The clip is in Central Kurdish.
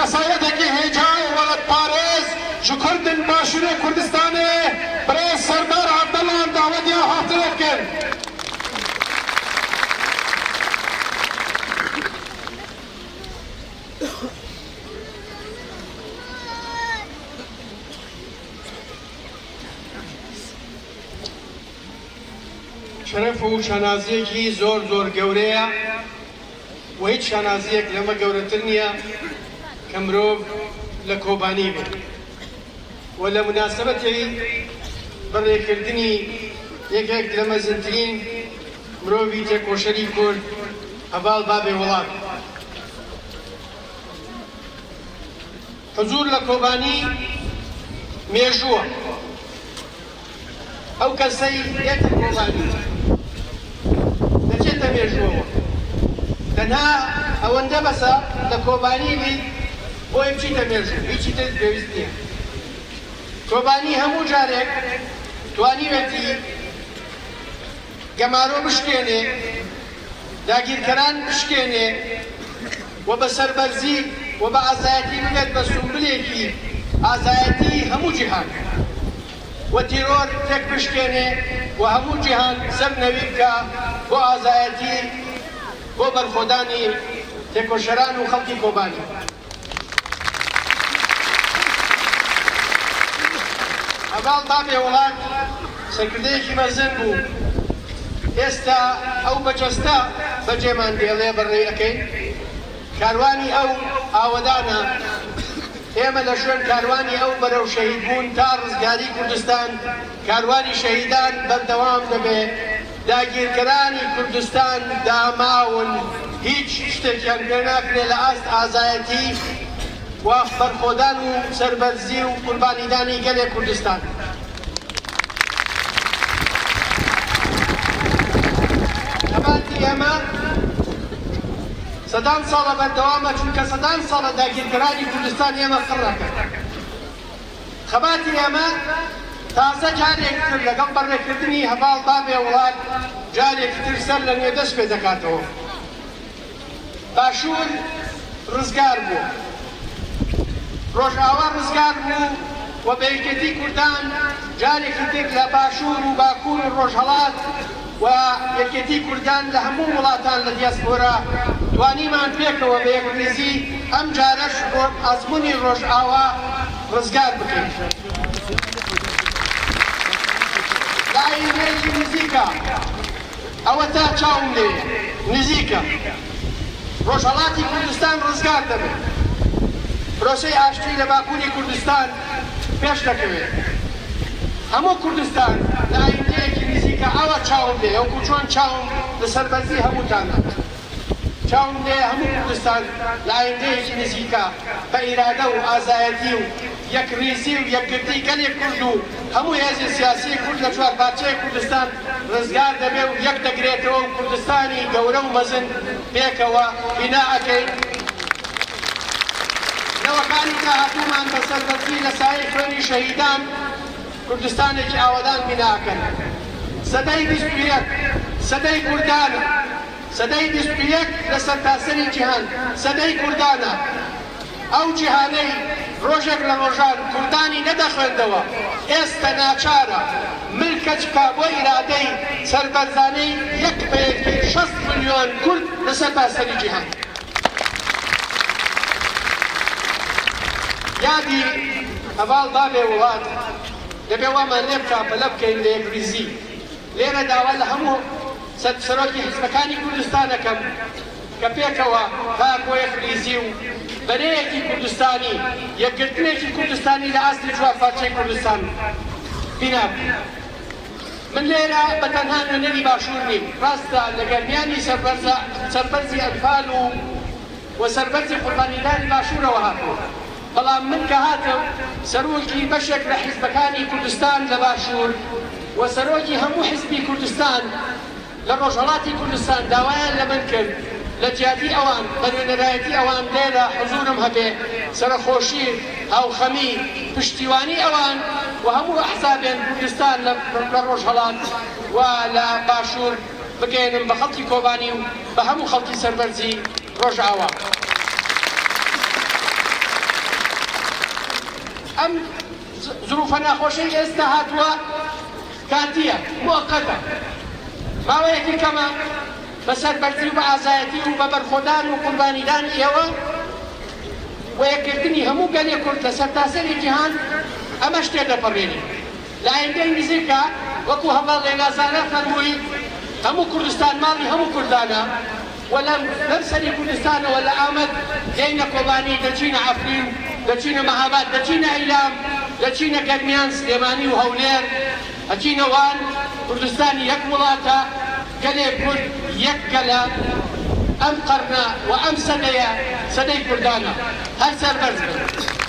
کەسایەتێکی هێجا و وەڵاتپارێز ji Kurdên Başûrê Kurdistanê birêz Serdar Evdela em dawetî axaftinê dikin. شەرەف و شانازییەکی زۆر زۆر گەورەیە و هیچ شانازییەک لەمە گەورەتر نییە کە مرۆڤ لە کۆبانی بێ و لە موناسەبەتی بەڕێکردنی یەکێک لە مەزنترین مرۆڤی تێکۆشەری کورد هەڤاڵ بابێ وڵات حزوور لە کۆبانی مێژووە. ئەو کەسەی دێتە کۆبانی دەچێتە مێژووەوە. تەنها ئەوەندە بەسە لە کۆبانی بیت بۆی بچیتە مێژوو، هیچی ترت پێویست نییە. کۆبانی هەموو جارێک توانیوێتی گەمارۆ بشکێنێ، داگیرکەران بشکێنێ و بە سەربەرزی و بە ئازایەتی ببێت بە سومبلێکی ئازایەتی هەموو جیهان و تیرۆر تێکبشکێنێ و هەموو جیهان سەر نەوی بکا بۆ ئازایەتی بۆ بەرخۆدانی تێکۆشەران و خەڵکی کۆبانی. هەڤاڵ بابێ وڵات سەرکردەیەکی مەزن بوو، ئێستا ئەو بە جەستە بەجێمان دێڵێ بەڕێی ئەکەین، کاروانی ئەو ئاوەدانە، ئێمە لە شوێن کاروانی ئەو بەرەو شەهیدبوون تا ڕزگاری کوردستان، کاروانی شەهیدان بەردەوام دەبێ، داگیرکەرانی کوردستان داماون هیچ شتێکیان پێ ناکرێ لە ئاست ئازایەتی و بەرخۆدان و سەربەرزی و قوربانیدانی گەلێ کوردستان. خەباتی ئێمە سەدان ساڵە بەردەوامە چونکە سەدان ساڵە داگیرکەرانی کوردستان ئێمە قڕ ئەکەن. خەباتی ئێمە تازە جارێکی تر لەگەڵ بەڕێکردنی هەڤاڵ بابێ وڵات جارێکی تر سەر لە نوێ دەست پێ دەکاتەوە. باشوور ڕزگار بوو، ڕۆژئاوا ڕزگار بوو و بە یەکێتی کوردان جارێکی تر لە باشوور و باکوور و ڕۆژهەڵات و یەکێتی کوردان لە هەموو وڵاتان لە دیاسپۆرا توانیمان پێکەوە بە یەکڕیزی ئەم جارەش ئەزمونی ڕۆژئاوا ڕزگار بکەین. لە ئایندەیەکی نزیکا ئەوەتا چاوم لێیە، نزیکە ڕۆژهەڵاتی کوردستان ڕزگار دەبێت، پرۆسەی ئاشتی لە باکووری کوردستان پێش دەکەوێت، هەموو کوردستان لە ئایندەیەکی نزیکا ئاوا چاوم لێیە وەکو چۆن چاوم لە سەربەرزی هەمووتانە. چاوم لێیە هەموو کوردستان لە ئایندەیەکی نزیکا بە ئیرادە و ئازایەتی و یەکڕیزی و یەکگرتنی گەلی کورد و هەموو هێزی سیاسی کورد لە چوارپارچەی کوردستان ڕزگار دەبێ و یەک دەگرێتەوە و کوردستانی گەورە و مەزن پێکەوە بینا ئەکەین. نەوەکانی داهاتوومان بە سەربەرزی لە سایەی خوێنی شەهیدان کوردستانێکی ئاوەدان بینا ئەکەن. سەدەی 21 سەدەی کوردانە. سەدەی 21 لە سەرتاسەری جیهان سەدەی کوردانە. ئەو جیهانەی ڕۆژێک لە ڕۆژان کوردانی نەدەخوێندەوە، ئێستە ناچارە مل کەچ بکا بۆ ئیرادەی سەربەرزانەی یەک بە یەکی 60 ملیۆن کورد لە سەرتاسەری جیهان. یادی هەڤاڵ بابێ وڵات دەبێ وامان لێ بکا پەلە بکەین لە یەکڕیزی. لێرە داوا لە هەموو سەرۆکی حیزبەکانی کوردستان ئەکەم کە پێکەوە کار بۆ یەکڕیزی و بەرەیەکی کوردستانی، یەکگرتنێکی کوردستانی لە ئاستی چوارپارچەی کوردستان بینا بکەین. من لێرە بە تەنها نوێنەری باشوور نیم، ڕاستە لە گەرمیانی سەربەرزی ئەنفال و و سەربەرزی قوربانیدانی باشوورەوە هاتووم، بەڵام من کە هاتم سەرۆکی بەشێک لە حیزبەکانی کوردستان لە باشوور و سەرۆکی هەموو حیزبی کوردستان لە ڕۆژهەڵاتی کوردستان داوایان لە من کرد لە جیاتی ئەوان بە نوێنەرایەتی ئەوان لێرە حزوورم هەبێ، سەرەخۆشی، هاوخەمی، پشتیوانی ئەوان و هەموو ئەحزابێن کوردستان لە ڕۆژهەڵات و لە باشوور بگەیەنم بە خەڵکی کۆبانی و بە هەموو خەڵکی سەربەرزی ڕۆژئاوا. ئەم زروفە ناخۆشەی ئێستا هاتووە کاتییە، موەقەتە، ماوەیەکی کەمە، بە سەربەرزی و بە ئازایەتی و بە بەرخۆدان و قوربانیدانی ئێوە و یەکگرتنی هەموو گەلی کورد لە سەرتاسەری جیهان ئەمەش تێدەپەڕێنین. لە ئایندەی نزیکدا وەکو هەڤاڵ لێنازانە فەرمووی هەموو کوردستان ماڵی هەموو کوردانە و لەم لەم سەری کوردستانەوە لە ئامەد دێینە کۆبانی، دەچینە عەفرین، دەچینە مەهاباد، دەچینە ئیلام، دەچینە گەرمیان، سلێمانی و هەولێر، ئەچینە وان، کوردستان یەک وڵاتە، گەلێ کورد یەک گەلە، ئەم قەڕنە و ئەم سەدەیە سەدەی کوردانە. هەر سەربەرز بن.